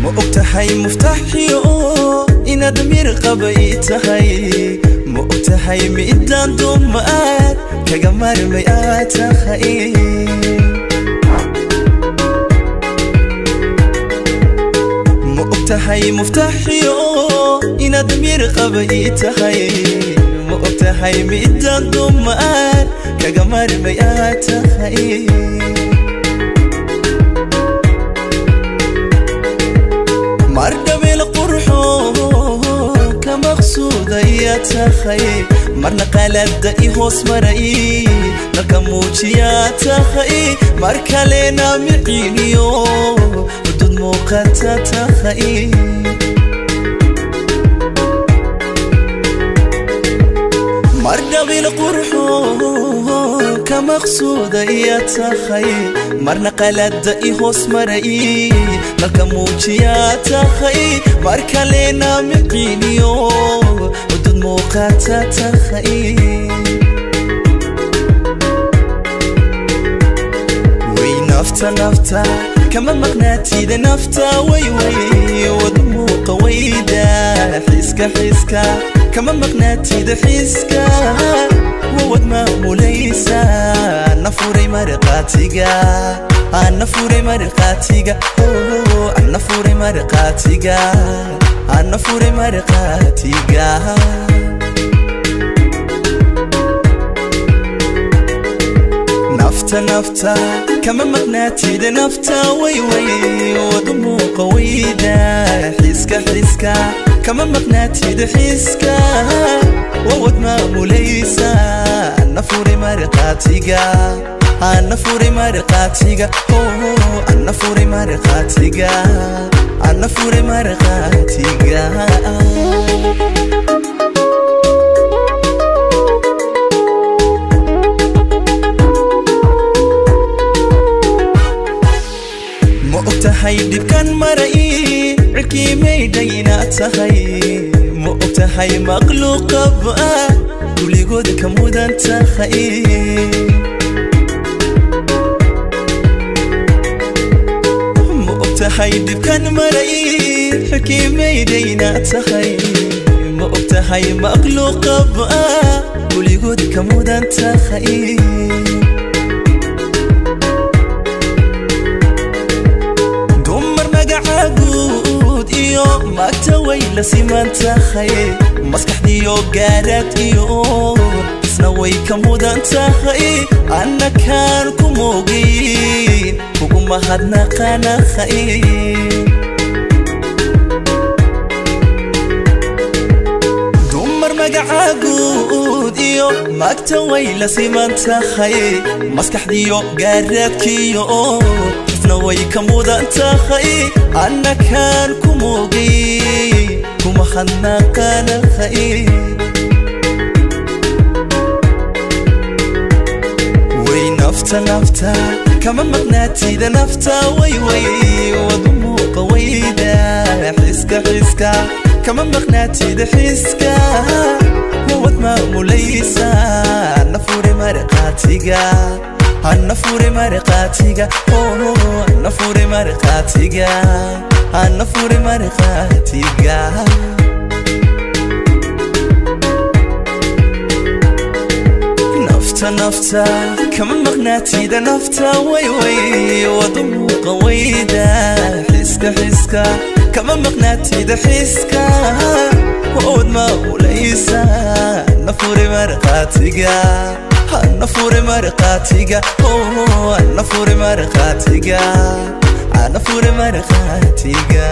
Ma og tahay muftaxiyo inaad mir qabay tahay? Ma og tahay midaan dumaad kaga marmay aad tahay? Ma og tahay muftaxiyo inaad mir qabay tahay? Ma og tahay midaan dumaad kaga marmay aad tahay? Mardhabeel qurxo ka maqsuudaya tahay, marna qalada i hoos maray marka muujiyaa tahay, mar kalena miciiniyo hudud muuqata tahay. Mardhabil qurxo ka maqsuudaya tahay, marna qalada i hoos maray marka muujiyaa tahay, mar kalena miciiniyo hudud muuqata tahay. Way nafta, nafta kama maqnaatida, nafta way way wad muuqa wayda, xiska, xiska kama maqnaatida, xiska wawad maamulaysa. Ana furay marqaatiga, ana furay marqaatiga, ana furay marqaatiga, ana furay marqaatiga. Nafta, nafta kama maqnaatida, nafta way way wad muuqa wayda, xiska, xiska kama maqnaatida, xiska wawad maamulaysa. Ana furay marqaatiga, ana furay marqaatiga, ana furay marqaatiga, ana furay marqaatiga. Ma og tahay dhibkan maray cirkii maydhay inaad tahay? Ma og tahay makhluuqaba kuligood ka mudan tahay? Ma og tahay dhibkan maray cirkii maydhay inaad tahay? Ma og tahay makhluuqaba kuligood ka mudan tahay? Dumar magaca guud iyo magta way la siman tahay, maskaxdiyo gaaraad iyo isna way ka mudan tahay. Annakaan ku moogin kugu mahadnaqanahay. Dumar magaca guud iyo magta way la siman tahay, maskaxdiyo gaaraadkiyo isna way ka mudan tahay. Annakaan ku moogay kuma hadnaqanahay. Way nafta, nafta kama maqnaatida, nafta way way wad muuqa wayda, xiska, xiska kama maqnaatida, xiska wawad maamulaysa. Ana furay marqaatiga, ana furay marqaatiga, ana furay marqaatiga, ana furay marqaatiga. Nafta, nafta kama maqnaatida, nafta way way wad muuqa wayda, xiska, xiska kama maqnaatida, xiska wawad maamulaysa. Ana furay marqaatiga, ana furay marqaatiga, ana furay marqaatiga, ana furay marqaatiga.